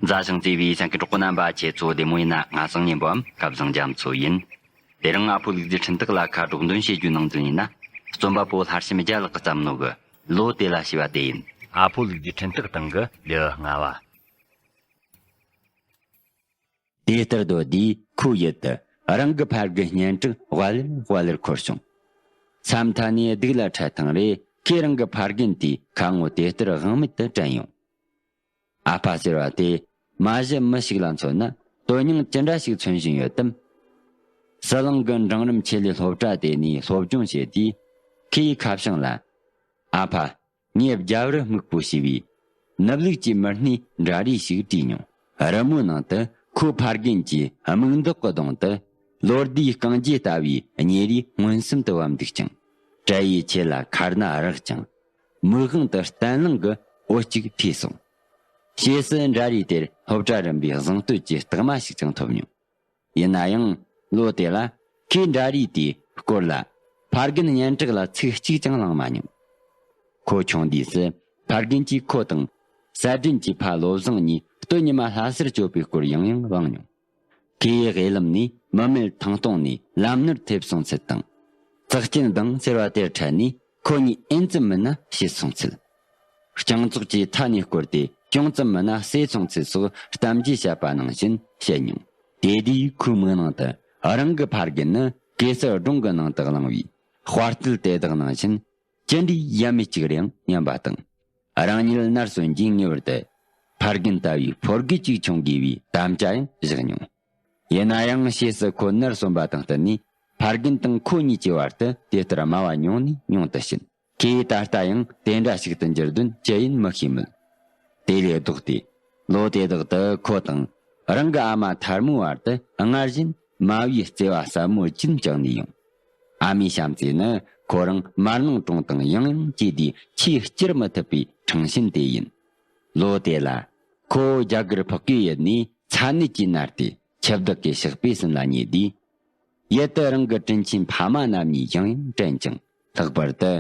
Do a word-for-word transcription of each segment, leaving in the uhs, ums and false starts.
མཛའ་ཞིང་བརྩེ་བའི་སེམས་ཀྱི་གྲོགས་པོ་རྣམ་པ། ཁྱེད་ཚོ་བདེ་མོ་ཡིན་ན། ང་བཟང་ཉན་པོའམ་སྐལ་བཟང་རྒྱ་མཚོ་ཡིན། དེ་རིང་ཨ་ཕོ་ལུག་རྫི་འཕྲིན་སྟེགས་ལ་ཁ་སྒྲོག་འདོན་བྱེད་རྒྱུའི་ནང་དོན་ཡིན་ན། རྩོམ་པ་པོ་ལྷ་བྱམས་རྒྱལ་ལགས་ཀྱིས་བརྩམས་ནོ་གི་ལོ་དེ་ལ་ཞེས་པ་དེ་ཡིན། ཨ་ཕོ་ལུག་རྫི་འཕྲིན་སྟེགས་སྟེང་གི་ལེའུ་ལྔ་བ། དེ་ལྟར་སྡོད་དུས་ཁོའི་ཡིད་དུ་རང་གི་ཕ་རྒན་སྙན་གྲགས་དབའ་ལེར་དབའ་ལེར་འཁོར་བྱུང་། ས་མཐའ་ནས་སྡུག་ལ་འཕྲད་ཐེངས་རེ་ཁོས་རང་གི་ཕ་རྒན་དེའི་ཁ་ངོ་དེ་ལྟར་དབང་མེད་དུ་དྲན་ཡོང་། ཨ་ཕ་ཟེར་བ་དེ་མ་གཞི་མི་ཞིག་ལ་མཚོན་ན་དོན་སྙིང་ཅི་འདྲ་ཞིག་མཚོན་བཞིན་ཡོད་དམ། ཟི་ལིང་གི་འབྲིང་རིམ་ཆེད་ལས་སློབ་གྲྭ་དེ་ནས་སློབ་སྦྱོང་བྱེད་དུས་ཁོའི་ཁ་བྱང་ལ། ཨ་ཕ། ངའི་རྒྱབ་རི་སྨུག་པོ་ཞེས་པའི་ནུབ་ལུགས་ཀྱི་མི་སྣའི་འདྲ་རིས་ཤིག་བྲིས་མྱོང་། རི་མོའི་ནང་དུ་ཁོའི་ཕ་རྒན་གྱི་སྨུག་མདོག་གི་གདོང་དུ་ལོ་ཟླའི་རྐང་རྗེས་ལྟ་བུའི་གཉེར་རིས་མངོན་སུམ་དུ་བབས་འདུག་ཅིང་། གྲལ་ཡི་ཆེད་ལ་ཁ་སྣ་རག་ཅིང་། མིག་དབང་དུ་བརྟན་བརླིང་གི་འོད་ཅིག་འཕྲོས་སོང་། ཕྱིས་སུ་འདྲ་རིས་དེར་སློབ་གྲྭ་རིམ་པའི་གཟེངས་བསྟོད་ཀྱི་རྟགས་མ་ཞིག་ཀྱང་ཐོབ་མྱོང་། ཡིན་ན་ཡང་ལོ་དེ་ལ་ཁོས་འདྲ་རིས་དེའི་སྐོར་ལ་ཕ་རྒན་སྙན་གྲགས་ལ་ཚིག་གཅིག་ཀྱང་བླངས་མ་མྱོང་། ཁོ་ཆུང་དུས་སུ་ཕ་རྒན་གྱིས་ཁོ་དང་གསལ་སྒྲོན་གྱི་ཕ་བློ་བཟང་གཉིས་སྟོད་ཉི་མ་ལྷ་སར་བསྐྱོད་པའི་སྐོར་ཡང་ཡང་བླངས་མྱོང་། ཁོས་དབུས་ལམ་ནས་མི་མེད་ཐང་སྟོང་ནས་ལམ་ནོར་ཐེབས་སོང་ཚུལ་དང་། ཙག་ཅན་སྡང་ཟེར་བ་དེར་འཕྲད་ནས་ཁོ་གཉིས་ཨེན་ཙམ་མིན་ན་ཤི་སོང་ཚུལ། རྐྱང་ཙོག་གི་མཐའ་ནས་བསྐོར་ཏེ་ཅུང་ཙམ་མིན་ན་བསད་སོང་ཚུལ་སོགས་གཏམ་རྒྱུད་བཤད་པ་ནང་བཞིན་བཤད་མྱོང་། དེ་དུས་ཁོའི་མིག་ནང་དུ་རང་གི་ཕ་རྒན་ནི་གེ་སར་སྒྲུང་གི་ནང་དུ་བླངས་པའི་དཔའ་རྟུལ་དེ་དག་ནང་བཞིན་ཅི་འདྲའི་ཡ་མེད་ཅིག་རེད་ཨང་སྙམ་པ་དང་། རང་ཉིད་ནར་སོན་རྗེས་ངེས་པར་དུ་ཕ་རྒན་ལྟ་བུའི་ཕོ་རྒོད་ཅིག་བྱུང་དགོས་པའི་དམ་བཅའ་ཡང་བཞག་མྱོང་། ཡིན་ན་ཡང་ཕྱིས་སུ་ཁོ་ནར་སོན་པ་དང་བསྟུན་ནས་ཕ་རྒན་དང་ཁོ་གཉིས་ཀྱི་བར་དུ་དེ་ལྟར་དམའ་བ་ཉུང་ནས་ཉུང་དུ་ཕྱིན། ཁོས་ད་ལྟ་ཡང་དེ་འདྲ་ཞིག་ཏུ་འགྱུར་དོན་ཅི་ཡིན་མི་ཤེས་མོད། དེ་ལས་ལྡོག་སྟེ་ལོ་དེ་དག་ཏུ་ཁོ་དང་རང་གི་ཨ་མ་ཐལ་མོའི་བར་དུ་སྔར་བཞིན་མ་བུའི་བརྩེ་བ་ཟབ་མོ་རྒྱུན་བསྐྱངས་ནས་ཡོང་། ཨ་མའི་བྱམས་བརྩེས་ནི་ཁོ་རང་མར་ནང་གྲོང་དང་ཡང་ཡང་གྱེས་ཏེ་ཆེས་བསྐྱུར་མི་ཐུབ་པའི་ཁྲང་ཤིན་དེ་ཡིན། ལོ་དེ་ལ་ཁོ་རྒྱ་གར་ཕག་གི་ཡུལ་ནས་ཚ་ནད་ཀྱིས་མནར་ཏེ་འཆི་བདག་གི་ཕྱག་དཔེ་གསུམ་ལ་ཉེ་དུས། ཡུལ་དུ་རང་གི་དྲིན་ཆེན་ཕ་མ་རྣམ་གཉིས་ཡང་ཡང་དྲན་ཅིང་། ལྷག་པར་དུ་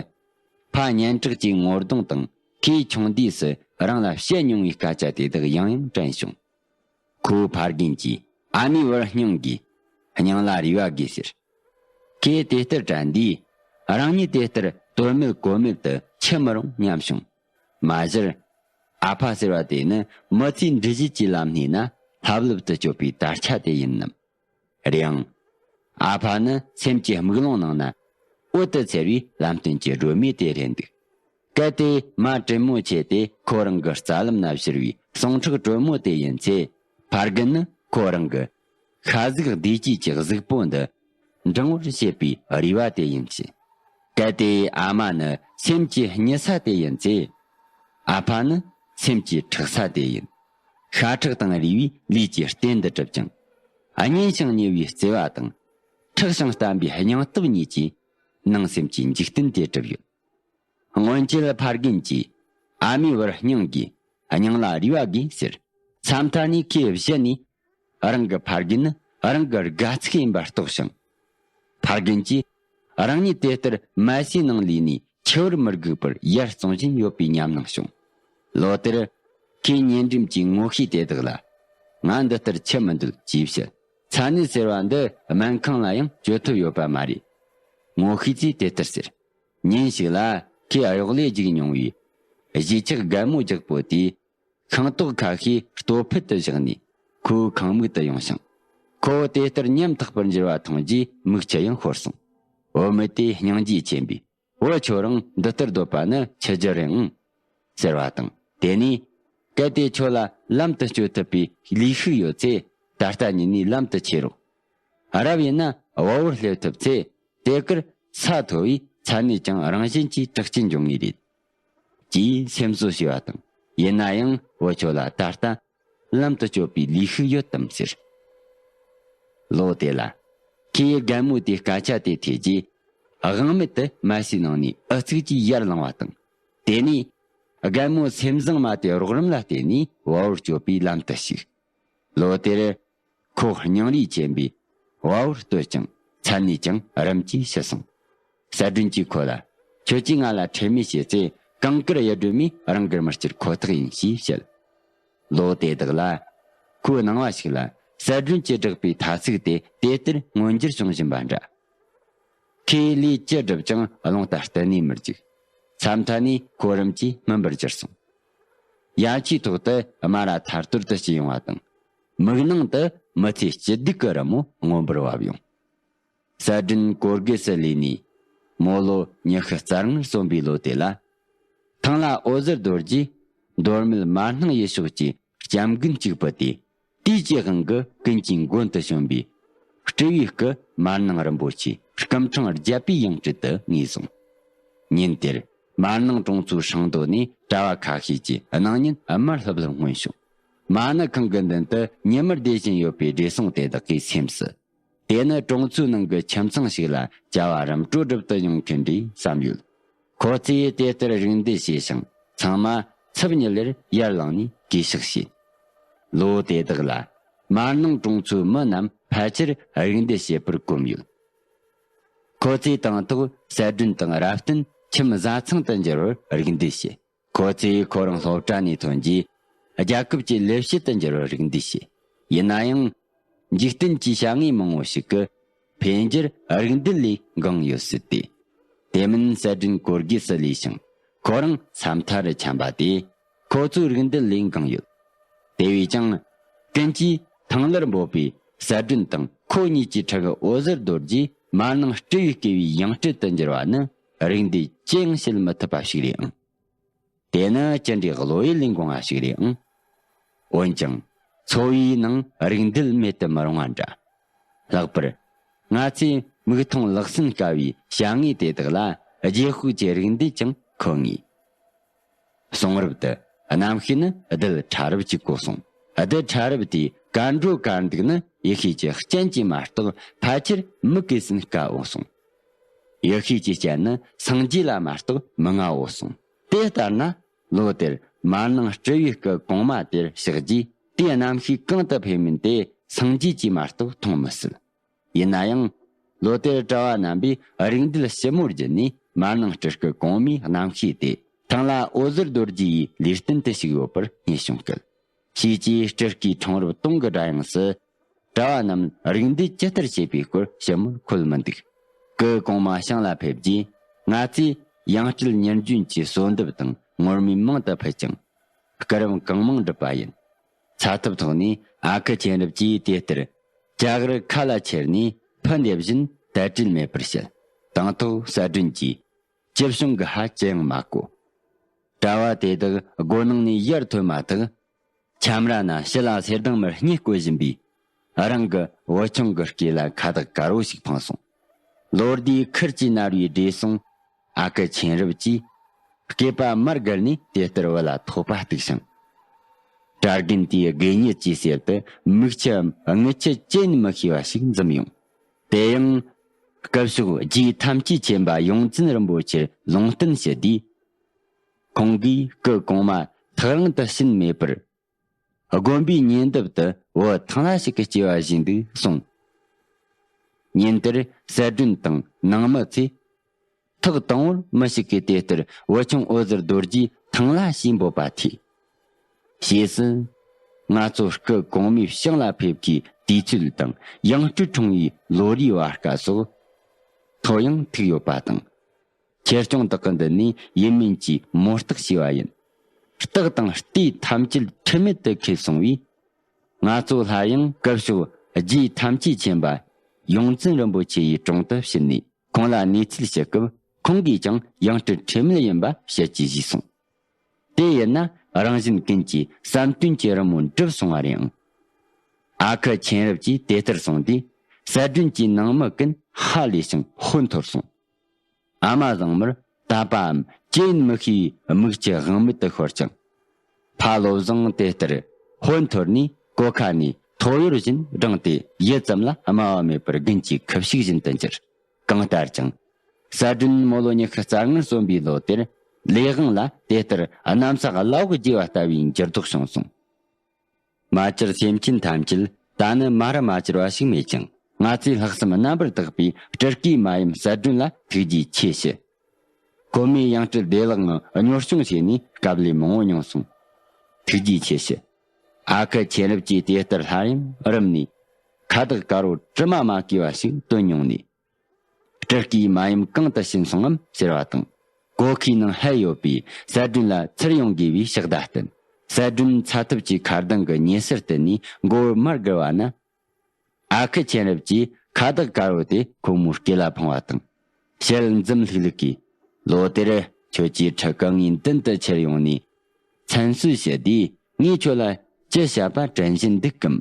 ཕ་སྙན་གྲགས་ཀྱི་ངོ་གདོང་དང་ཁོས་ཆུང་དུས་སུ་རང་ལ་བཤད་མྱོང་བའི་སྐད་ཆ་དེ་དག་ཡང་ཡང་དྲན་བྱུང་། ཁོའི་ཕ་རྒན་གྱིས་ཨ་མའི་བུར་སྙིང་གི་སྙིང་ལ་རུས་པ་དགོས་ཟེར། ཁོས་དེ་ལྟར་དྲན་དུས་རང་ཉིད་དེ་ལྟར་དོན་མེད་གོ་མེད་དུ་འཆི་མི་རུང་སྙམ་བྱུང་། མ་གཞིར་ཨ་ཕ་ཟེར་བ་དེ་ནི་མི་ཚེའི་འགྲུལ་བཞུད་ཀྱི་ལམ་སྣེ་ན་ལྷབ་ལྷུབ་ཏུ་སྐྱོད་པའི་དར་ཆ་དེ་ཡིན་ནམ། རེད་ཡང་། ཨ་ཕ་ནི་སེམས་ཀྱི་དམུགས་ལོང་ནང་ན་འོད་དུ་འཚེར་བའི་ལམ་སྟོན་གྱི་སྒྲོན་མེ་དེ་རེད་འདུག། གལ་ཏེ་མ་དྲིན་མོ་ཆེ་དེ་ཁོ་རང་གི་རྩ་ལམ་ན་བཞུར་བའི་ཟུངས་ཁྲག་དྲོན་མོ་དེ་ཡིན་ཚེ། ཕ་རྒན་ནི་ཁོ་རང་གི་ཤ་གཟུགས་བདེ་སྐྱིད་ཀྱི་གཟུགས་པོ་འདི་འབྲིང་བར་བྱེད་པའི་རུས་པ་དེ་ཡིན་ཞིང་། གལ་ཏེ་ཨ་མ་ནི་སེམས་ཀྱི་རྙི་ས་དེ་ཡིན་ཚེ། ཨ་ཕ་ནི་སེམས་ཀྱི་ཁྲག་ས་དེ་ཡིན། ཤ་ཁྲག་དང་རུས་པའི་ལུས་ཀྱི་རྟེན་དུ་གྲུབ་ཅིང་། གཉེན་ཞིང་ཉེ་བའི་བརྩེ་བ་དང་། ཁྲག་ཞིང་བརྟན་པའི་སྙིང་སྟོབས་གཉིས་ཀྱིས་ནང་སེམས་ཀྱི་འཇིག་རྟེན་དེ་གྲུབ་ཡོད། སྔོན་ཆད་ཕ་རྒན་གྱིས་ཨ་མའི་བུར་སྙིང་གི་སྙིང་ལ་རུས་པ་དགོས་ཟེར། མཚམས་མཐའ་ནས་ཁོས་གཞི་ནས་རང་གི་ཕ་རྒན་ནི་རང་གི་དགའ་ཚིག་ཡིན་པར་རྟོགས་ཤིང་། ཕ་རྒན་གྱིས་རང་ཉིད་དེ་ལྟར་མལ་སའི་ནང་ལུས་ནས་འཆི་བར་མི་དགོས་པར་ཡར་བརྩོན་བཞིན་ཡོད་པའི་ཉམས་སྣང་བྱུང་། ལོ་དེར་ཁོས་ཉེ་འགྲམ་གྱི་ངོ་ཤེས་དེ་དག་ལ། ང་འདི་ལྟར་འཆི་མི་འདོད་ཅེས་བཤད། ཚ་ནད་ཟེར་བ་འདི་སྨན་ཁང་ལ་ཡང་བཅོས་ཐབས་ཡོད་པ་མ་རེད། ངོ་ཤེས་ཚོས་དེ་ལྟར་ཟེར། ཉིན་ཞིག་ལ་ཁོས་གཡོག་ལས་བརྒྱུགས་མྱོང་བའི་གཞིས་ཆགས་རྒན་མོ་རྒྱག་པོ་དེས་ཤིང་ཏོག་ཁ་ཤས་ལྟོ་ཕད་དུ་བཞག་ནས་ཁོའི་ཁང་མིག་ཏུ་ཡོང་ཞིང་། ཁོ་བོ་དེ་ལྟར་ཉམ་ཐག་པར་འགྱུར་བ་མཐོང་རྗེས་མིག་ཆུ་ཡང་ཤོར་སོང་། བུད་མེད་དེས་སྙིང་རྗེ་ཆེན་པོས། བུ་ཁྱོད་རང་འདི་ལྟར་སྡོད་པ་ནི་ཆི་རྒྱུ་རེད་ཨང་། ཟེར་བ་དང་། དེ་ནས། གལ་ཏེ་ཁྱོད་ལ་ལམ་དུ་བསྐྱོད་ཐུབ་པའི་ལུས་ཤུགས་ཡོད་ཚེ། ད་ལྟ་ཉིད་ནས་ལམ་དུ་ཆས་རོགས། རབ་ཡིན་ན་དབའ་བོར་སླེབས་ཐུབ་ཚེ། དེ་གར་ས་མཐོ་བས་ཚ་ནད་ཀྱང་རང་བཞིན་གྱིས་དྲག་སྐྱེད་འབྱུང་ངེས་རེད། ཅེས་སེམས་གསོ་བྱས་པ་དང་། ཡིན་ན་ཡང་བུ་ཁྱོད་ལ་ད་ལྟ་ལམ་དུ་སྐྱོད་པའི་ལུས་ཤུགས་ཡོད་དམ་ཟེར། ལོ་དེ་ལ། ཁོས་རྒན་མོ་དེའི་སྐད་ཆ་དེ་ཐོས་རྗེས། དབང་མེད་དུ་མལ་སའི་ནང་ནས་ཨུ་ཚུགས་ཀྱིས་ཡར་ལངས་པ་དང་། དེ་ནས། རྒན་མོ་སེམས་བཟང་མ་དེའི་རོགས་རམ་ལ་བརྟེན་ནས་དབའ་བོར་སྐྱོད་པའི་ལམ་དུ་ཞུགས། ལོ་དེར། ཁོ་སྙིང་རུས་ཆེན་པོས་དབའ་བོར་བསྟོད་ཅིང་ཚ་ནད་ཀྱང་རིམ་གྱིས་ཞི་སོང་། གསལ་སྒྲོན་གྱིས་ཁོ་ལ། ཁྱོད་ཀྱིས་ང་ལ་ཁྲེལ་མེད་བྱས་ཚེ་གང་དགར་ཡར་སྒྲོལ་མས་རང་དགར་མི་སྐྱུར་ཁོ་ཐག་ཡིན་ཞེས་བཤད། ལོ་དེ་དག་ལ་ ཁོའི་སྣང་བ་ཞིག་ལ་གསལ་སྒྲོན་གྱིས་བསྒྲགས་པའི་ཐ་ཚིག་དེ་དེ་ལྟར་མངོན་འགྱུར་བྱུང་བཞིན་པ་འདྲ། ཁོས་ལས་ཅི་བསྒྲུབས་ཀྱང་རླུང་རྟ་གཏན་ནས་མི་འཇུག་མཚམས་མཐའ་ནས་ཁོ་རིམ་གྱིས་སྨིན་པར་གྱུར་སོང་། ཡ་ཆའི་ཐོག་ཏུ་དམའ་ར་ཐར་ཐོར་དུ་སྐྱེས་ཡོང་བ་དང་། མིག་ནང་དུ་མི་ཚེ་སྐྱིད་སྡུག་གི་རི་མོ་མངོན་པར་བབས་ཡོང་། གསལ་སྒྲོན་གོར་གེ་སུ་ལུས་ནས་མོ་ལོ་ཉི་ཤུ་རྩ་ལྔར་སོན་པའི་ལོ་དེ་ལ། ཐང་ལྷ་འོད་ཟེར་རྡོ་རྗེས་མདོ་སྨད་མར་སྣང་ཡུལ་ཕྱོགས་ཀྱི་སྐྱབས་མགོན་གཅིག་པུ་དེ་དུས་ཀྱི་དབང་གིས་ཀུན་གྱི་མགོན་དུ་བྱོན་པའི་སྤྲུལ་བའི་སྐུ་མར་ནང་རིན་པོ་ཆེ་སྐུ་ཕྲེང་བརྒྱད་པའི་ཡང་སྤྲུལ་དུ་ངེས་བཟུང་། ཉིན་དེར་མར་ནང་གྲོང་ཚོའི་ཧྲང་རྡོ་ནས་གྲྭ་བ་ཁ་ཤས་ཀྱི་སྣང་བརྙན་དམར་ལྷབ་ལྷབ་མངོན་བྱུང་། མ་ཎི་ཁང་གི་མདུན་དུ་ཉི་མར་བསྡད་བཞིན་ཡོད་པའི་བགྲེས་སོང་དེ་དག་གི་སེམས་སུ། དེ་ནི་གྲོང་ཚོའི་ནང་གི་ཁྱིམ་ཚང་ཞིག་ལ་བྱ་བ་རིམ་གྲོ་སྒྲུབ་ཏུ་ཡོང་མཁན་འདྲའི་བསམ་ཡོད། ཁོ་ཚོས་དེ་ལྟར་རིགས་འདེད་བྱས་ཤིང་ཚང་མ་ཚབ་ཉིད་ལེར་ཡར་ལངས་ནས་གུས་ཕྱག་བྱས། ལོ་དེ་དག་ལ་མར་ནང་གྲོང་ཚོའི་མི་རྣམས་ཕལ་ཆེར་རིགས་འདེད་བྱེད་པར་གོམས་ཡོད། ཁོ་ཚོས་དང་ཐོག་གསལ་སྒྲོན་དང་རབ་བརྟན་ཁྱིམ་བཟའ་ཚང་དུ་འགྱུར་བར་རིགས་འདེད་བྱས། ཁོ་ཚོས་ཁོ་རང་སློབ་གྲྭ་ནས་ཐོན་རྗེས་རྒྱལ་ཁབ་ཀྱི་ལས་བྱེད་དུ་འགྱུར་བར་རིགས་འདེད་བྱས། ཡིན་ན་ཡང་། འཇིག་རྟེན་གྱི་བྱ་དངོས་མང་བོ་ཞིག་གིས་འཕེལ་འགྱུར་རིགས་འདེད་ལས་འགངས་ཡོད་སྲིད་དེ། དེ་མིན་གསལ་སྒྲོན་གོར་གེ་སུ་ལུས་ཤིང་ཁོ་རང་ས་མཐའ་རུ་འཁྱམས་པ་དེ་ཁོ་ཚོའི་རིགས་འདེད་ལས་འགངས་ཡོད། དེ་བས་ཀྱང་། ཀུན་གྱིས་ཐང་ལྷར་འབོད་པའི་གསལ་སྒྲོན་དང་ཁོ་གཉིས་ཀྱི་ཕྲུ་གུ་འོད་ཟེར་རྡོ་རྗེས་མར་ནང་སྤྲུལ་བའི་སྐྱེས་བུའི་ཡང་སྤྲུལ་དུ་འགྱུར་བ་ནི་རིགས་འདེད་ཅི་ཡང་བྱེད་མི་ཐུབ་པ་ཞིག་རེད་ཨང་། དེ་ནི་ཅི་འདྲའི་བློ་ཡུལ་ལས་འགོངས་པ་ཞིག་རེད་ཨང་། འོན་ཀྱང་འཚོ་བའི་ནང་རིགས་འདེད་མེད་དུ་མི་རུང་བ་འདྲ། ལྷག་པར་ང་ཚོས་མིག་མཐོང་ལག་ཟིན་དཀའ་བའི་བྱ་དངོས་དེ་དག་ལ་རྗེས་དཔག་གི་རིགས་འདེད་ཀྱང་འཁོར་ངེས། གསུང་རབ་ཏུ་རྣམ་ཤེས་ནི་རྡུལ་ཕྲ་རབ་ཅིག་གོ་གསུངས། རྡུལ་ཕྲ་རབ་དེའི་གར་འགྲོ་གར་འདུག་ནི་ཡེ་ཤེས་ཀྱི་སྤྱན་གྱིས་མ་གཏོགས་ཕལ་ཆེར་མིག་གིས་ཟིན་དཀའ་འོ་གསུངས། ཡེ་ཤེས་ཀྱི་སྤྱན་ནི་སངས་རྒྱས་ལ་མ་གཏོགས་མི་མངའ་འོ་གསུངས། དེ་ལྟར་ན་ལོ་དེར་མར་ནང་སྤྲུལ་བའི་སྐུ་གོང་མ་དེར་གཤེགས་རྗེས་དེའི་རྣམ་ཤེས་གང་དུ་ཕེབས་མིན་དེ་སངས་རྒྱས་ཀྱིས་མ་གཏོགས་མཐོང་མི་སྲིད། ཡིན་ན་ཡང་། ལོ་དེར་གྲྭ་བ་རྣམ་པས་རིགས་འདེད་ཞིབ་མོ་བརྒྱུད་ནས་མར་ནང་སྤྲུལ་སྐུ་གོང་མའི་རྣམ་ཤེས་དེ་ཐང་ལྷ་འོད་ཟེར་རྡོ་རྗེ་ཡི་ལུས་རྟེན་དུ་བཞུགས་ཡོད་པར་རྙེད་བྱུང་སྐད། ཁྱེད་ཀྱིས་སྤྲུལ་སྐུའི་འཁྲུངས་རབས་སྟོང་གི་སྒྲ་དབྱངས་སུ། གྲྭ་བ་རྣམས་རིགས་འདེད་ཇི་ལྟར་བྱེད་པའི་སྐོར་ཞིབ་མོར་འཁོད་མི་འདུག་སྐུ་གོང་མ་ཞིང་ལ་ཕེབས་རྗེས་ང་ཚོས་ཡང་སྤྲུལ་ཉེར་བདུན་གྱི་གསོལ་འདེབས་དང་ངུར་སྨྲིག་མང་དུ་ཕུལ་ཅིང་། སྐུ་རིམ་གང་མང་བསྒྲུབས་པ་ཡིན། ཚ་ཐབ་ཐོག་ནས་ཨ་ཁུ་ཆེན་རབས་ཀྱིས་དེ་ལྟར་ཅ་གར་ཁ་ལ་ཁྱེར་ནས་ཕུ་འདེབས་བཞིན་དལ་བྲེལ་མེད་པར་བཤད། དང་ཐོག་གསལ་སྒྲོན་གྱིས་ཅི་བྱུང་གི་ཧ་ཅི་ཡང་མ་གོ། གྲྭ་བ་དེ་དག་སྒོ་ནང་ནས་ཡར་ཐོན་མ་ཐག་ཁྱམས་ར་ན་ཕྱི་ལ་གསེར་ལྡང་མར་སྙེ་བསྐོལ་བཞིན་པའི་རང་གི་བུ་ཆུང་གི་སྐེ་ལ་ཁ་བཏགས་དཀར་བོ་ཞིག་འཕངས་སོང་། ལོ་ཟླའི་ཁུར་གྱིས་མནར་བའི་བགྲེས་སོང་ཨ་ཁུ་ཆེན་རབས་ཀྱིས་སྐེད་པ་མར་བསྒུར་ནས་དེ་ལྟར་བུ་ལ་ཐོད་པ་གཏུགས་ཤིང་། གྲྭ་རྒན་དེའི་དགོས་ཉིད་ཀྱི་གསེབ་ཏུ་མིག་ཆུ་རྔུལ་ཆུ་ཅི་ཡིན་མི་ཤེས་པ་ཞིག་འཛུམ་ཡོང་། དེ་ཡང་སྐུ་ཞབས་རྗེ་ཐམས་ཅད་མཁྱེན་པ་ཡོངས་འཛིན་རིན་པོ་ཆེར་ལུང་བསྟན་ཞུ་དུས། ཁོང་གིས་སྐུ་གོང་མ་ཐག་རིང་དུ་ཕྱིན་མེད་པར། དགོན་པའི་ཉེ་འདབས་དུ་བུ་ཐང་ལྷ་ཞིག་གི་སྐྱེ་བ་བཞེས་འདུག་གསུངས། ཉིན་དེར་གསལ་སྒྲོན་དང་ནང་མི་ཚོས། ཐག་དང་པོར་མི་ཞིག་གིས་དེ་ལྟར་བུ་ཆུང་འོད་ཟེར་རྡོ་རྗེ་ཐང་ལྷ་ཞེས་འབོད་པ་ཐོས། ཞེས་སུ། ང་ཚོ་སྐུ་གོང་མའི་ཞིང་ལ་ཕེབས་ཀྱི་དུས་ཚོད་དང་ཡང་སྤྲུལ་འཁྲུངས་པའི་ལོ་རེའི་བར་སྐབས་སོགས། ཐོ་ཡང་ཐུག་ཡོད་པ་དང་། ཆེད་སྐྱོང་དག་གི་མདུན་ནས་ཡིན་མིན་གྱིས་མོ་རྟགས་བྱས་པ་ཡིན། རྟགས་དང་ལྟས་ཐམས་ཅད་ཁྲིམས་མེད་དུ་འཁེལ་སོང་བས། ང་ཚོ་སླར་ཡང་སྐུ་ཞབས་རྗེ་ཐམས་ཅད་མཁྱེན་པ་ཡོངས་འཛིན་རིན་པོ་ཆེ་ཡི་དྲུང་དུ་ཕྱིན་ནས་ཁོང་ལ་གནས་ཚུལ་ཞུ་སྐབས་ཁོང་གིས་ཀྱང་ཡང་སྤྲུལ་ཁྲིམས་མེད་ཡིན་པ་བཤད་ཀྱིས་བཞེས་སོང་། དེ་ཡིན་ན་རང་བཞིན་ཀུན་གྱིས་བསམ་དོན་གྱི་རི་མོ་འགྲུབ་སོང་བ་རེད་ཨང་། ཨ་ཁུ་ཆེན་རབས་ཀྱིས་དེ་ལྟར་གསུངས་དུས་གསལ་སྒྲོན་གྱི་ནང་མི་ཀུན་ཧ་ལས་ཤིང་ཧོན་འཐོར་སོང་། ཨ་མ་བཟང་མོར་དད་པའམ་ཅི་ཡིན་མི་ཤེས་པའི་མིག་ཆུ་དབང་མེད་དུ་ཤོར་ཅིང་། ཕ་བློ་བཟང་དེ་ལྟར་ཧོན་འཐོར་ནས་གོ་ཁ་ནས་ཐོ་ཡོར་བཞིན་བསྒྲེངས་ཏེ་ཡུད་ཙམ་ལ་སྨྲ་བ་མེད་པར་དགུན་གྱི་ཁུ་བྱུག་བཞིན་དུ་འགྱུར། གང་ལྟར་ཀྱང་། གསལ་སྒྲོན་མོ་ལོ་ཉི་ཤུ་རྩ་ལྔར་སོན་པའི་ལོ་དེར་ལས་དབང་ལ་དེ་ལྟར་གནམ་ས་བླ་འོག་བརྗེ་བ་ལྟ་བུའི་འགྱུར་ལྡོག་བྱུང་སོང་། མ་གྱུར་སེམས་ཅན་ཐམས་ཅད་ད་ནི་མ་རུ་མ་གྱུར་བ་ཞིག་མེད་ཅིང་། ང་ཚོས་ལྷག་བསམ་རྣམ་པར་དག་པའི་སྤྲུལ་སྐུའི་མ་ཡུམ་གསལ་སྒྲོན་ལ་ཐུགས་རྗེ་ཆེ་ཞུ། ཁོ་མོས་ཡང་སྤྲུལ་བདེ་བླག་ངང་གཉོར་སྐྱོང་བྱས་ནས་དཀའ་ལས་མང་བོ་མྱོང་སོང་། ཐུགས་རྗེ་ཆེ་ཞུ། ཨ་ཁུ་ཆེ་རབ་ཀྱིས་དེ་ལྟར་སླར་ཡང་རིམ་ནས་ཁ་བཏགས་དཀར་པོ་དྲི་མ་མ་གོས་པ་ཞིག་བཏོན་མྱོང་ནས། སྤྲུལ་སྐུའི་མ་ཡུམ་གང་དུ་ཕྱིན་སོང་ངམ་ཟེར་བ་དང་། གོ་ཁའི་ནང་ལྷད་ཡོད་པས་གསལ་སྒྲོན་ལ་ཚུར་ཡོང་དགོས་པའི་ཕྱག་བརྡ་བསྟན། གསལ་སྒྲོན་ཚ་ཐབས་ཀྱིས་ཁ་གདང་གི་ཉེ་སར་བསྟན་ནས་མགོ་བོ་མར་སྒུར་བ་ན། ཨ་ཁུ་ཆེ་རབ་ཀྱིས་ཁ་བཏགས་དཀར་པོ་དེ་ཁོ་མོའི་སྐེ་ལ་འཕངས་པ་དང་། ཞལ་འཛུམ་ལྷུག་ལྷུག་གིས། ལོ་དེར་ཁྱོད་ཀྱིས་ཁྲི་ཀ་ངའི་མདུན་དུ་ཁྱེར་ཡོང་ནས་མཚན་གསོལ་ཞུ་དུས། ངས་ཁྱོད་ལ་ཅི་བྱ་བ་དྲན་བཞིན་འདུག་གམ།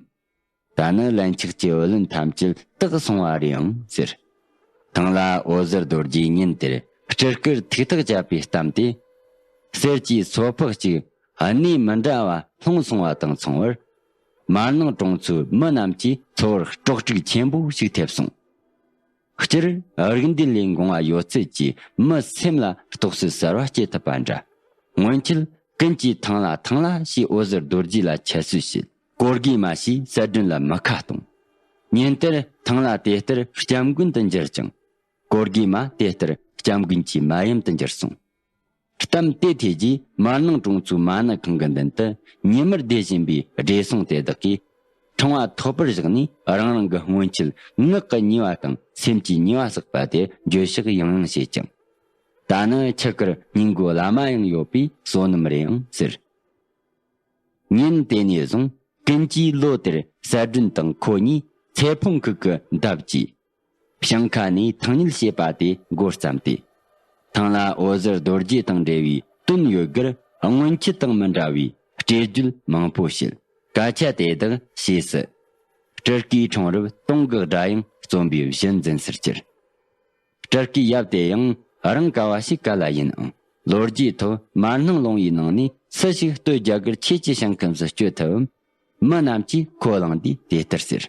ད་ནི་ལན་ཆགས་ཀྱི་བུ་ལོན་ཐམས་ཅད་བཏགས་སོང་བ་རེད་ཨང་ཟེར། ཐང་ལྷ་འོད་ཟེར་རྡོ་རྗེས་ཉིན་དེར་སྤྲུལ་སྐུར་ཐུགས་ཐག་བཅད་པའི་གཏམ་དེ། གསེར་གྱི་སོ་ཕག་ཅིག་གནས་མི་འདྲ་བ་ལྷུང་སོང་བ་དང་མཚུངས་པར། མར་ནང་གྲོང་ཚོའི་མི་རྣམས་ཀྱིས་ཚོར་བར་སྤྲོ་སྐྲག་ཆེན་པོ་ཞིག་ཐེབས་སོང་། སྤྱིར་རིགས་འདུས་ལས་འགོངས་པ་ཡོད་ཚད་ཀྱིས་མི་སེམས་ལ་རྟོག་བཟོ་གསར་བ་སྐྱེ་ཐུབ་པ་འདྲ། སྔོན་ཆད་ཀུན་གྱིས་ཐང་ལྷ་ཐང་ལྷ་ཞེས་འོད་ཟེར་རྡོ་རྗེ་ལ་ཁྱད་གསོད་བྱེད། གོ་དགོས་མ་ཞེས་གསལ་སྒྲོན་ལ་མི་ཁ་གཏོང་། ཉིན་དེར་ཐང་ལྷ་དེ་ལྟར་སྐྱབས་མགོན་དུ་འགྱུར་ཅིང་། གོ་དགོས་མ་དེ་ལྟར་སྐྱབས་མགོན་གྱི་མ་ཡུམ་དུ་འགྱུར་སོང་། གཏམ་དེ་ཐོས་རྗེས་མར་ནང་གྲོང་ཚོའི་མ་ཎི་ཁང་གི་མདུན་དུ་ཉི་མར་བསྡད་བཞིན་པའི་བགྲེས་སོང་དེ་དག་གིས་ཕྲེང་བ་ཐོག་པར་བཞག་ནས་རང་རང་གི་སྔོན་ཆད་ངག་གི་ཉེས་པ་དང་སེམས་ཀྱི་ཉེས་པ་བསགས་པ་དེ་བརྗོད་བཤགས་ཡང་ཡང་བྱེད་ཅིང་། ད་ནི་ཁྱི་དཀར་སྙིང་མགོ་ལ་མ་ཡང་ཡོད་པའི་བསོད་ནམས་རེད་ཨང་ཟེར། ཉིན་དེ་ནས་བཟུང་ཀུན་གྱིས་ལོ་དེར་གསལ་སྒྲོན་དང་ཁོ་གཉིས་ཚེ་ཕུང་ཁུག་གི་འདབས་ཀྱི་ཕྱིང་ཁ་ནས་ཐང་ཉུལ་བྱེད་པ་དེ་འགོ་བརྩམས་ཏེ། ཐང་ལྷ་འོད་ཟེར་རྡོ་རྗེ་དང་འབྲེལ་བའི་དོན་ཡོད་དགུར་སྔོན་ཆད་དང་མི་འདྲ་བའི་སྤྲེལ་བརྗོད་མང་པོ་བྱེད། སྐད་ཆ་དེ་དག་ཕྱིས་སུ་སྤྲུལ་སྐུའི་འཁྲུངས་རབས་སྟོང་གི་སྒྲ་དབྱངས་རྩོམ་པའི་གཞི་འཛིན་སར་གྱུར། སྤྲུལ་སྐུའི་ཡབ་དེ་ཡང་རང་ག་བ་ཞིག་ག་ལ་ཡིན་ཨང་། ལོ་རྒྱུས་ཐོག་མར་སྣང་ལུང་བའི་ནང་ནས་སུ་ཞིག་སྟོད་རྒྱ་གར་ཆོས་ཀྱི་ཞིང་ཁམས་སུ་བསྐྱོད་ཐུབ་བམ། མི་རྣམས་ཀྱིས་ཁས་བླངས་ཏེ་དེ་ལྟར་ཟེར།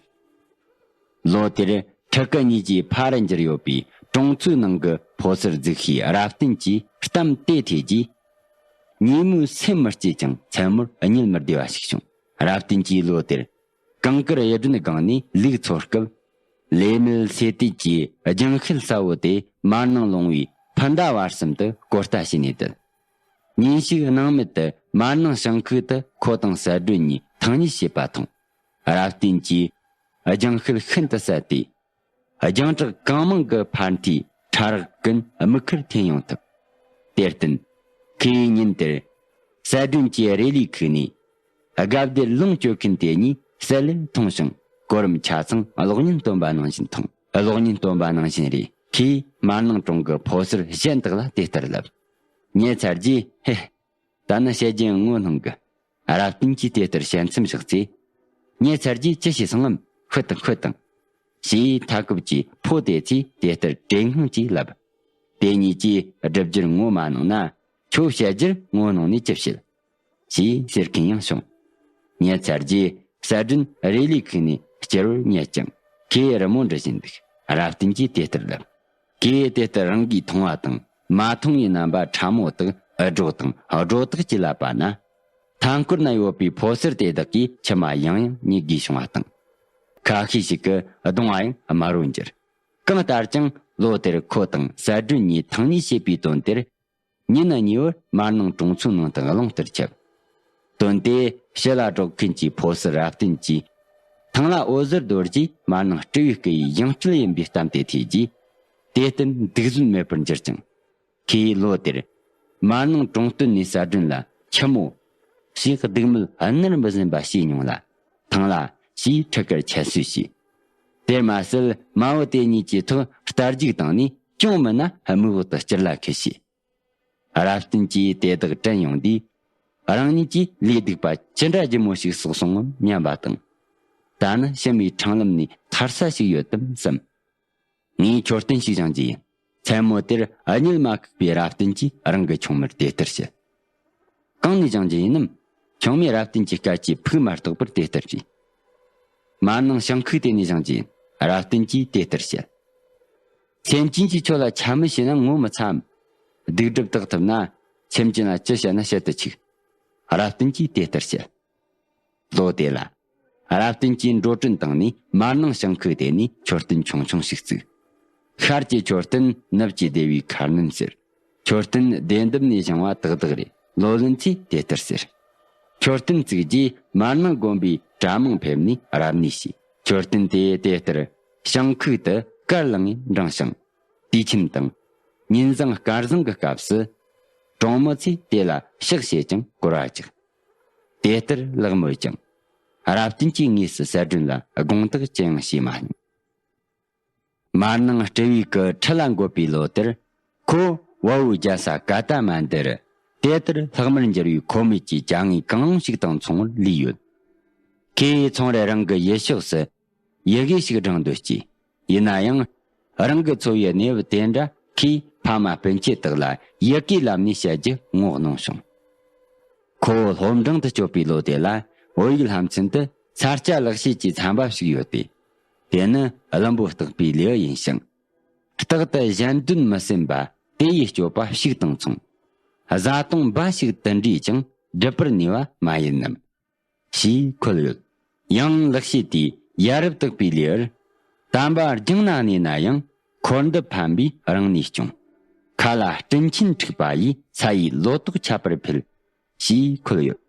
ལོ་དེར་ཕྲུ་གུ་གཉིས་ཀྱི་ཕ་རུ་འགྱུར་ཡོད་པའི་གྲོང་ཚོའི་ནང་གི་ཕོ་གསར་རྫིག་ཤོས་རབ་བརྟན་གྱིས་གཏམ་དེ་ཐོས་རྗེས། ཉིན་མོའི་སེམས་མི་སྐྱིད་ཅིང་མཚན་མོར་གཉིད་མི་བདེ་བ་ཞིག་བྱུང་། རབ་བརྟན་གྱིས་ལོ་དེར་གངས་དཀར་གཡུ་སྒྲོན་སྒང་ནས་ལུག་འཚོ་སྐབས། ལས་མེད་ཟས་དུས་ཀྱི་རྒྱང་ཤེལ་གསལ་བོ་དེ་མར་ནང་ལུང་བའི་སྤུན་ཟླ་བར་གསུམ་དུ་གོ་ལྟ་བྱས་ནས་བསྡད། ཉིན་ཞིག་སྣང་མེད་དུ་མར་ནང་ཞིང་ཁུག་ཏུ་ཁོ་དང་གསལ་སྒྲོན་གཉིས་ཐང་ཉུལ་བྱེད་པ་མཐོང་། རབ་བརྟན་གྱིས་རྒྱང་ཤེལ་ཤིན་ཏུ་གསལ་ཏེ། རྒྱང་གྲགས་གང་མང་གི་ཕར་འཐུས་ཁྲ་རགས་ཀུན་དམིགས་ཁར་འཐེན་ཡོང་ཐུབ། དེར་བརྟེན། ཁོས་ཉིན་དེར་གསལ་སྒྲོན་གྱི་རེ་ལིའི་ཁུག་ནས་སྒ་སྡེར་ལོངས་སྤྱོད་མཁན་དེ་གཉིས་གསལ་ལེར་མཐོང་ཞིང་། གོ་རིམ་ཆ་ཚང་གློག་བརྙན་སྟོན་པ་ནང་བཞིན་མཐོང་། གློག་བརྙན་སྟོན་པ་ནང་བཞིན་རེད། ཁོས་མར་ནང་གྲོང་གི་ཕོ་གསར་གཞན་དག་ལ་དེ་ལྟར་ལབ། ཉལ་ཚར་རྗེས། ཧེ། ད་ནི་བཤད་རྒྱུ་ཡང་ངོ་གནོང་གི། རབ་བརྟན་གྱིས་དེ་ལྟར་དཔྱད་མཚམས་བཞག་ཚེ། ཉལ་ཚར་རྗེས་ཅི་བྱས་སོང་ངམ། ཤོད་དང་ཤོད་དང་། ཞེས་མཐའ་འཁོབ་ཀྱི་ཕོ་དེ་ཚོས་དེ་ལྟར་གྲོས་ངང་ཅིག་ལབ། དེ་གཉིས་ཀྱིས་སྒྲུབ་རྒྱུར་ངོ་མ་གནོང་ན། ཁྱོད་བཤད་རྒྱུར་ངོ་གནོང་ནས་ཅི་བྱེད། ཞེས་ཟེར་མཁན་ཡང་བྱུང་། ཉལ་ཚར་རྗེས་གསལ་སྒྲོན་རེ་ལིའི་ཁུག་ནས་བསྐྱུར་བར་ཉལ་ཅིང་ཁོས་རི་མོ་འབྲི་བཞིན་འདུག། རབ་བརྟན་གྱིས་དེ་ལྟར་ལབ། ཁོས་དེ་ལྟར་རང་གིས་མཐོང་བ་དང་མ་མཐོང་བའི་རྣམ་པ་ཕྲ་མོ་དག་འུར་སྒྲོག་དང་སྒྲོ་བཏགས་ཀྱིས་བསླད་པ་ན། མཐའ་འཁོར་ན་ཡོད་པའི་ཕོ་གསར་དེ་དག་གིས་མཆི་མ་ཡང་ཡང་མྱོས་དགོས་བྱུང་བ་དང་། ཁ་ཤས་ཤིག་གིས་གདུང་བ་ཡང་དམར་བོར་འགྱུར། གང་ལྟར་ཀྱང་ལོ་དེར་ཁོ་དང་གསལ་སྒྲོན་གཉིས་ཐང་ཉུལ་བྱེད་པའི་དོན་དེར། ཉིན་གཉིས་པར་མར་ནང་གྲོང་ཚོའི་ནང་དུ་རླུང་ལྟར་ཁྱབ། དོན་དེ་ཕྱི་ལ་སྒྲོག་མཁན་གྱི་ཕོ་གསར་རབ་བརྟན་གྱིས། ཐང་ལྷ་འོད་ཟེར་རྡོ་རྗེས་མར་ནང་སྤྲུལ་བའི་སྐུ་ཡི་ཡང་སྤྲུལ་ཡིན་པའི་གཏམ་དེ་ཐོས་རྗེས། དེ་ལྟར་འདུག་བཟོད་མེད་པར་འགྱུར་ཅིང་། ཁོས་ལོ་དེར། མར་ནང་གྲོང་སྟོད་ནས་གསལ་སྒྲོན་ལ་ཁྱི་མོ། ཞེས་སྡུག་སྨྲས་ཨ་ནར་མི་ཟིན་པ་བྱས་མྱོང་ལ། ཐང་ལྷ་ཞེས་ཁྲི་དཀར་ཁྱད་གསོད་བྱས། དེར་མ་ཟད་མ་བུ་དེ་གཉིས་ཀྱི་ཐོག་རྟ་རྒྱུག་བཏང་ནས་ཅུང་མིན་ན་མིག་འོག་ཏུ་སྐྱུར་ལ་ཁུ་བྱས། རབ་བརྟན་གྱིས་དེ་དག་དྲན་ཡོང་དུས། རང་ཉིད་ཀྱིས་ལས་སྡིག་པ་ཅི་འདྲ་སྒྱུ་མོ་ཞིག་བསགས་སོང་ངམ་སྙམ་པ་དང་། ད་ནི་ཕྱི་མའི་འཕྲང་ལམ་ནས་ཐར་ས་ཞིག་ཡོད་དམ་བསམ། ངས་མཆོད་རྟེན་ཞིག་བཞེངས་རྒྱུ་ཡིན། མཚན་མོ་དེར་གཉིད་མ་ཁུག་པའི་རབ་བརྟན་གྱིས་རང་གི་ཆུང་མར་དེ་ལྟར་བཤད། གང་ནས་བཞེངས་རྒྱུ་ཡིན་ནམ། ཆུང་མས་རབ་བརྟན་གྱི་སྐད་ཀྱིས་ཕུགས་མ་རྟོགས་པར་དེ་ལྟར་དྲིས། མར་ནང་ཞིང་ཁུག་དེ་ནས་བཞེངས་རྒྱུ་ཡིན། རབ་བརྟན་གྱིས་དེ་ལྟར་བཤད། སེམས་ཅན་གྱིས་ཁྱོད་ལ་འཕྱ་སྨོད་བྱས་ན་ངོ་མི་ཚ་འམ། སྡིག་སྒྲིབ་དག་ཐུབ་ན། སེམས་ཅན་ལ་ཅི་བྱ་ན་བྱེད་དུ་ཆུག། རབ་བརྟན་གྱིས་དེ་ལྟར་བཤད། ལོ་དེ་ལ། རབ་བརྟན་གྱིས་འགྲོ་གྲོན་བཏང་ནས་མར་ནང་ཞིང་ཁུག་དེ་ནས་མཆོད་རྟེན་ཆུང་ཆུང་ཞིག་བརྩིགས། ཤར་གྱི་མཆོད་རྟེན་ནུབ་ཀྱི་སྡེ་བའི་མཁར་སྣོན་ཟེར། མཆོད་རྟེན་སྡེ་འདབས་ནས་བཞེངས་པ་ཏག་ཏག་རེད། ལོ་ལོན་ཚོས་དེ་ལྟར་ཟེར། མཆོད་རྟེན་བཙུགས་རྗེས་མར་ནང་དགོན་པའི་གྲྭ་མང་ཕེབས་ནས་རབ་གནས་བྱས། མཆོད་རྟེན་དེ་དེ་ལྟར་བྱང་ཁུག་ཏུ་དཀར་ལངས་ངེ་འབྲིང་ཞིང་། དུས་ཆེན་དང་། ཉིན་བཟང་སྐར་བཟང་གི་སྐབས་སུ། གྲོང་མི་ཚོས་དེ་ལ་ཕྱག་བྱེད་ཅིང་བསྐོར་བ་རྒྱག་དེ་ལྟར་ལག་མོད་ཀྱང་། རབ་བརྟན་གྱིས་དངོས་སུ་གསལ་སྒྲོན་ལ་དགོངས་དག་ཅི་ཡང་བྱས་མ་མྱོང་། མར་ནང་སྤྲུལ་བའི་གི་ཁྲི་ལ་འགོད་པའི་ལོ་དེར། ཁོ་བལ་བོའི་རྒྱལ་ས་ཀ་ཏ་མན་ཌུ་རུ། དེ་ལྟར་ལྷག་མར་འགྱུར་བའི་ཁོ་མོས་ཀྱི་བྱ་དངོས་གང་རུང་ཞིག་དང་མཚུངས་པར་ལུས་ཡོད། ཁོས་ཚོང་ར་རང་གི་ཡུལ་ཕྱོགས་སུ་ཡི་གེ་ཞིག་བསྒྲེངས་འདོད་ཀྱིས། ཡིན་ན་ཡང་། རང་གི་འཚོ་བའི་གནས་བབ་དེ་འདྲ་ཁོའི་ཕ་མ་སྤུན་མཆེད་དག་ལ་ཡི་གེའི་ལམ་ནས་བཤད་རྒྱུ་ངོ་གནོང་བྱུང་། ཁོ་བོ་སློབ་འབྲིང་དུ་བསྐྱོད་པའི་ལོ་དེ་ལ་བོད་ཡིག་སློབ་ཚན་དུ་ས་སྐྱ་ལེགས་བཤད་ཀྱི་ཚན་པ་ཞིག་ཡོད་དེ། དེ་ནི་བླུན་པོ་བརྟག་པའི་ལེའུ་ཡིན་ཞིང་། རྟག་ཏུ་གཞན་དོན་མི་སེམས་པ་དེ་ཡི་སྤྱོད་པ་ཞིག་དང་མཚུངས། བཟའ་བཏུང་འབའ་ཞིག་དུ་འདྲེས་ཀྱང་སྒྲུབ་པར་ནུས་པ་མ་ཡིན་ནམ། ཞེས་འཁོད་ཡོད། ཡང་ལེགས་བཤད་དེའི་ཡ་རབས་བརྟག་པའི་ལེའུར། དམ་པ་རྒྱང་ན་གནས་ན་ཡང་། འཁོར་འདས་ཕན་པའི་རང་གནས་སྐྱོང་། མཁའ་ལ་སྤྲིན་ཆེན་འཁྲིགས་པ་ཡིས། ས་ཡི་ལོ་ཏོག་ཁྱབ་པར་འཕེལ། ཞེས་འཁོད་ཡོད།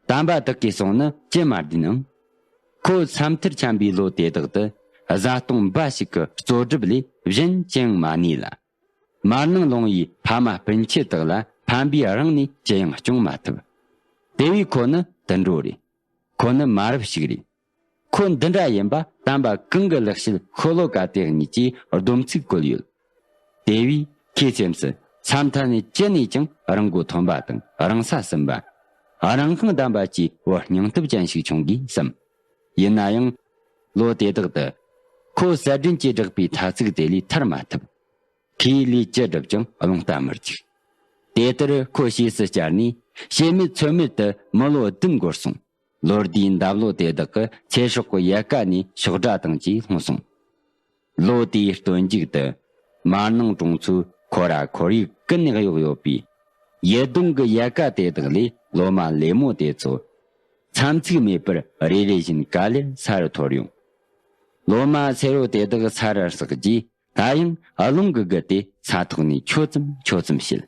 དམ་པ་དག་གི་གསུང་ནི་ཅི་མ་བདེན་ནའང་། ཁོ་ས་མཐར་འཁྱམས་པའི་ལོ་དེ་དག་ཏུ་བཟའ་བཏུང་འབའ་ཞིག་གི་གཙོ་སྒྲུབ་ལས་གཞན་ཅི་ཡང་མ་ནུས་ལ། མར་ནང་ལོང་བའི་ཕ་མ་སྤུན་མཆེད་དག་ལ་ཕན་པའི་རང་ནས་ཅི་ཡང་སྐྱོང་མ་ཐུབ། དེ་བས་ཁོ་ནི་དུད་འགྲོ་རེད། ཁོ་ནི་མ་རབས་ཤིག་རེད། ཁོ་འདི་འདྲ་ཡིན་པ་དམ་པ་གང་གི་ལེགས་བཤད་ཤོ་ལོ་ཀ་དེ་གཉིས་ཀྱིས་སྡོམ་ཚིག་བཀོད་ཡོད། དེ་བས་ཁོའི་སེམས་སུ་ས་མཐའ་ནས་ཅི་ནས་ཀྱང་རང་མགོ་ཐོན་པ་དང་རང་ས་ཟིན་པ། རང་དབང་ལྡན་པ་བཅས་བོད་སྙིང་སྟོབས་ཅན་ཞིག་བྱུང་གིས་བསམ། ཡིན་ན་ཡང་། ལོ་དེ་དག་ཏུ་ཁོ་གསལ་སྒྲོན་གྱིས་བསྒྲགས་པའི་ཐ་ཚིག་དེ་ལས་ཐར་མ་ཐུབ། ཁོས་ལས་ཅི་བསྒྲུབས་ཀྱང་རླུང་རྟ་མི་རྒྱུག་དེ་ལྟར་ཁོ་ཞེས་སུ་བཅར་ནས་ཤེས་མེད་ཚོད་མེད་དུ་མི་ལོ་བདུན་འགོར་སོང་། ལོ་ཟླའི་འདབ་ལོ་དེ་དག་གི་ཚེ་སྲོག་གི་ཡལ་ག་ནས་ཤོག་སྒྲ་དང་བཅས་ལྷུང་སོང་། ལོ་དེའི་སྟོན་མཇུག་ཏུ་མར་ནང་གྲོང་ཚོའི་ཁོ་ར་ཁོར་ཡུག་ཀུན་ནས་གཡོགས་ཡོད་པའི་ཡུལ་སྡོང་གི་ཡལ་ག་དེ་དག་ལས་ལོ་མ་ལེབ་མོ་དེ་ཚོ་མཚམས་ཚིགས་མེད་པར་རེ་རེ་བཞིན་ག་ལེར་ས་རུ་འཐོར་ཡོང་། ལོ་མ་སེར་བོ་དེ་དག་ས་རར་ཟགས་རྗེས། ད་ཡང་རླུང་གི་རྒུད་དེ་ས་ཐོག་ནས་འཁྱོག་ཙམ་འཁྱོག་ཙམ་བྱེད།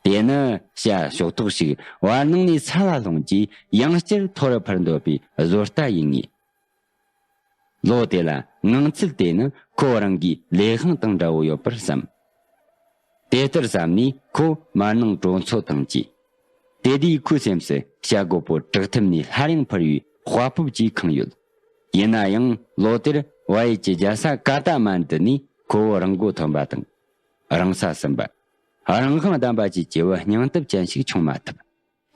དེ་ནི་བྱ་ཤོག་ཐོག་ཞིག་བར་སྣང་ནས་ས་ལ་ལྷུང་རྗེས་ཡང་བསྐྱར་མཐོ་རུ་འཕུར་འདོད་པའི་བཟོ་ལྟ་ཡིན་ངེས། ལོ་དེ་ལ་ངང་ཚུལ་དེ་ནི་ཁོ་རང་གི་ལས་དབང་དང་འདྲ་བོ་ཡོད་པར་བསམ། དེ་ལྟར་བསམ་ནས་ཁོ་མར་ནང་གྲོང་ཚོ་དང་བཅས། དེ་དུས་ཁོའི་སེམས་སུ་བྱ་རྒོད་པོ་བྲག་ཐེམ་ནས་སླར་ཡང་འཕུར་བའི་དཔའ་སྤོབས་ཀྱིས་ཁེངས་ཡོད། ཡིན་ན་ཡང་ལོ་དེར་བལ་ཡུལ་གྱི་རྒྱལ་ས་ཀ་ཏ་མན་ཌུ་ནས་ཁོ་བོ་རང་མགོ་ཐོན་པ་དང་། རང་ས་ཟིན་པ། རང་དབང་ལྡན་པ་བཅས་ཀྱི་བུ་སྙིང་སྟོབས་ཅན་ཞིག་བྱུང་མ་ཐུབ།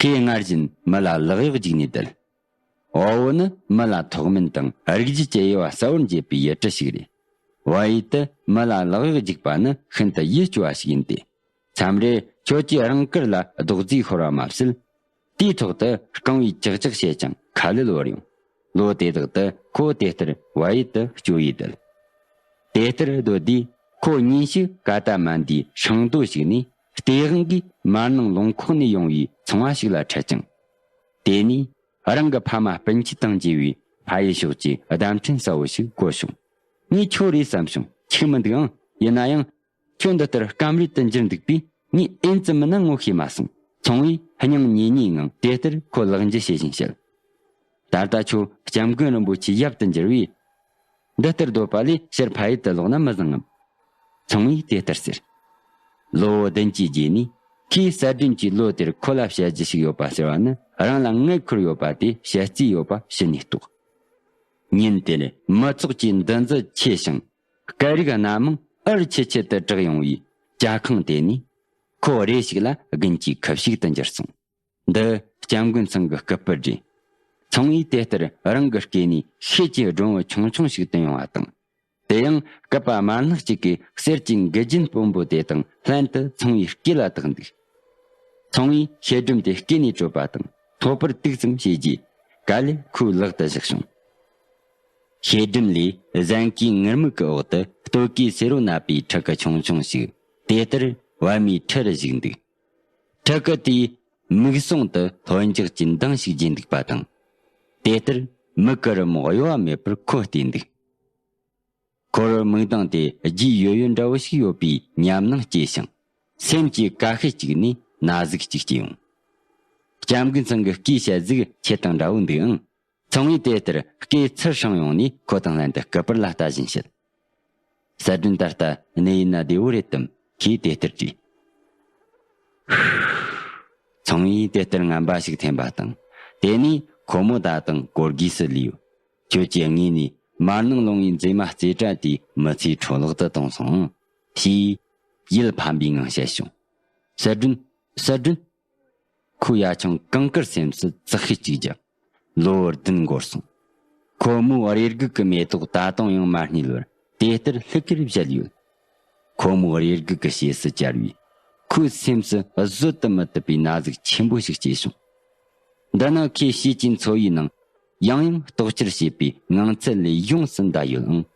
ཁོས་སྔར་བཞིན་མི་ལ་ལག་གཡོག་རྒྱུགས་ནས་བསྡད། བལ་བོ་ནི་མི་ལ་ཐོག་མིན་དང་རིགས་རྒྱུད་ཀྱི་དབྱེ་བ་གསལ་བོར་འབྱེད་པའི་ཡུལ་གྲུ་ཞིག་རེད། བལ་ཡུལ་དུ་མི་ལ་ལག་གཡོག་རྒྱུགས་པ་ནི་ཤིན་ཏུ་ཡིད་སྐྱོ་བ་ཞིག་ཡིན་ཏེ། མཚམས་རེ་ཁྱོད་ཀྱིས་རང་དཀར་ལ་རྡོག་རྫིས་ཤོར་བ་མ་ཟད། དེའི་ཐོག་ཏུ་རྐང་བས་ཅག་ཅག་བྱས་ཀྱང་ཁ་ལུད་བོར་ཡོང་། ལོ་དེ་དག་ཏུ་ཁོ་དེ་ལྟར་བལ་ཡུལ་དུ་སྐྱོ་ཡིས་བསྡད། དེ་ལྟར་སྡོད་དུས་ཁོ་ཉིན་ཞིག་ཀ་ཏ་མན་ཌུའི་ཤིང་རྡོ་ཞིག་ནས་སྟེས་དབང་གིས་མར་ནང་ལུང་ཁོག་ནས་ཡོང་བའི་ཚོང་བ་ཞིག་ལ་འཕྲད་ཅིང་། དེ་ནས་རང་གི་ཕ་མ་སྤུན་མཆེད་དང་མཇལ་བའི་ཕ་ཡུལ་ཕྱོགས་ཀྱི་བརྡ་འཕྲིན་གསལ་བོ་ཞིག་གོ་བྱུང་། ངས་ཁྱོད་རེད་བསམ་བྱུང་། འཕྱུགས་མི་འདུག་ཨང་། ཡིན་ན་ཡང་། ཁྱོད་འདི་ལྟར་སྐམ་རུས་དུ་འགྱུར་འདུག་པས་ངས་ཨེན་ཙམ་མིན་ན་ངོ་ཤེས་མ་སོང་། ཚོང་བས་སྙིང་ཉེ་ཉེའི་ངང་དེ་ལྟར་ཁོ་ལག་འཇུ་བྱེད་བཞིན་བཤད། ད་ལྟ་ཁྱོད་སྐྱབས་མགོན་རིན་པོ་ཆེའི་ཡབ་ཏུ་འགྱུར་བས། འདི་ལྟར་སྡོད་པ་ལས་ཕྱིར་ཕ་ཡུལ་དུ་ལོག་ན་མི་བཟང་ངམ། ཚོང་བས་དེ་ལྟར་ཟེར། ལོ་བོ་བདུན་གྱི་རྗེས་ནས་ཁོས་གསལ་སྒྲོན་གྱིས་ལོ་དེར་ཁོ་ལ་བཤད་རྒྱུ་ཞིག་ཡོད་པ་ཟེར་བ་ནི་རང་ལ་མངལ་འཁོར་ཡོད་པ་དེ་བཤད་རྩིས་ཡོད་པ་ཕྱི་ནས་རྟོགས། ཉིན་དེར་མི་ཚོགས་ཀྱི་འདུ་འཛི་ཆེ་ཞིང་། སྐད་རིགས་སྣ་མང་འུར་ཆེ་ཆེ་དུ་གྲགས་ཡོང་བའི་ཇ་ཁང་དེ་ནས་ཁོ་རེ་ཞིག་ལ་དགུན་གྱི་ཁུ་བྱུག་ཏུ་འགྱུར་སོང་། འདི་སྐྱབས་མགོན་ཚང་གི་སྐུ་པར་རེད། ཚང་བས་དེ་ལྟར་རང་གི་སྐེ་ནས་ཤེད་ཀྱི་སྒྲོན་བུ་ཆུང་ཆུང་ཞིག་བཏོན་ཡོང་བ་དང་། དེ་ཡང་སྐུད་པ་དམར་ནག་ཅིག་གིས་གསེར་གྱི་མགུལ་རྒྱན་སྤུན་པོ་དེ་དང་ལྷན་དུ་ཚང་བའི་སྐེ་ལ་བཏགས་འདུག་ཚང་བས་ཤེལ་སྒྲོམ་དེ་སྐེ་ནས་གྲོལ་བ་དང་ཐོད་པར་དུག་ཙམ་བྱས་རྗེས་ག་ལེར་ཁོའི་ལག་ཏུ་བཞག་བྱུང་། ཤེལ་སྒྲོམ་ལས་གཟན་གོས་ངུར་སྨྲིག་གི་འོག་ཏུ་སྟོད་གོས་སེར་བོ་ནད་པའི་ཕྲུ་གུ་ཆུང་ཆུང་ཞིག་དེ་ལྟར་བལ་མའི་ཁྲི་རུ་བཞུགས་འདུག་ཕྲུ་གུ་དེས་མིག་ཟུང་དུ་ལྷོད་འཇགས་ཀྱི་མདངས་ཤིག་བརྗེས་འདུག་པ་དང་། དེ་ལྟར་མིག་གི་རི་མོ་གཡོ་བ་མེད་པར་ཁོ་བལྟས་འདུག་ཁོར་མིག་མདངས་དེ་རྒྱུས་ཡོད་ཡོད་འདྲ་བོ་ཞིག་ཡོད་པའི་ཉམས་སྣང་སྐྱེས་ཤིང་། སེམས་ཀྱི་ཀ་ཤེད་གཅིག་ནས་ན་ཟུག་ཅིག་སྐྱེས་ཡོང་། སྐྱབས་མགོན་ཚང་གི་སྐད་བཤད་ཟིག་ཁྱེད་དང་འདྲ་བོ་འདུག་ཨང་། ཚང་བས་དེ་ལྟར་སྐད་ཚུར་བསྲིངས་ཡོང་ནས་ཁོ་དང་ལྷན་དུ་སྐུ་པར་ལ་ལྟ་བཞིན་བཤད། གསལ་སྒྲོན་ད་ལྟ་གནས་ཡུལ་ན་བདེ་བོ་རེད་དམ། ཁོས་དེ་ལྟར་དྲིས། ཚང་བས་དེ་ལྟར་ངན་པ་ཞིག་འཐེན་པ་དང་། དེ་ནས་ཁོ་མོ་ད་དུང་གོར་གིས་སུ་ལུས་ཡོད། ཁྱོད་ཀྱིས་དངོས་ནས་མར་ནང་ལོང་བའི་མཛེས་མ་རྩེ་གྲ་དེའི་མི་ཚེའི་འཕྲོ་བརླག་ཏུ་གཏོང་སོང་། ཞེས་ཡིད་ཕམ་པའི་ངང་བཤད་བྱུང་། གསལ་སྒྲོན། གསལ་སྒྲོན། ཁོའི་ཡ་ཆུང་གངས་དཀར་སེམས་སུ་ཙག་ཤི་གཅིག་བརྒྱབ། ལོ་བདུན་འགོར་སོང་། ཁོ་མོའི་རེ་སྒུག་གི་མེ་ཏོག་ད་དུང་ཡང་མ་བསྙིལ་བར་དེ་ལྟར་ལྷུག་གེར་བཞད་ཡོད། ཁོ་མོའི་རེ་སྒུག་གི་ཞེ་སུ་བཅར་བས་ཁོའི་སེམས་སུ་བཟོད་དུ་མི་ཐུབ་པའི་ན་ཟུག་ཆེན་པོ་ཞིག་སྐྱེས་བྱུང་། འདི་ནི་ཁོས་བྱས་ཀྱི་འཚོ་བའི་ནང་ཡང་ཡང་རྟོག་བཅར་བྱེད་པའི་ངང་ཚུལ་ལས་ཡོངས་སུ་འདའ་ཡོད་ཨང་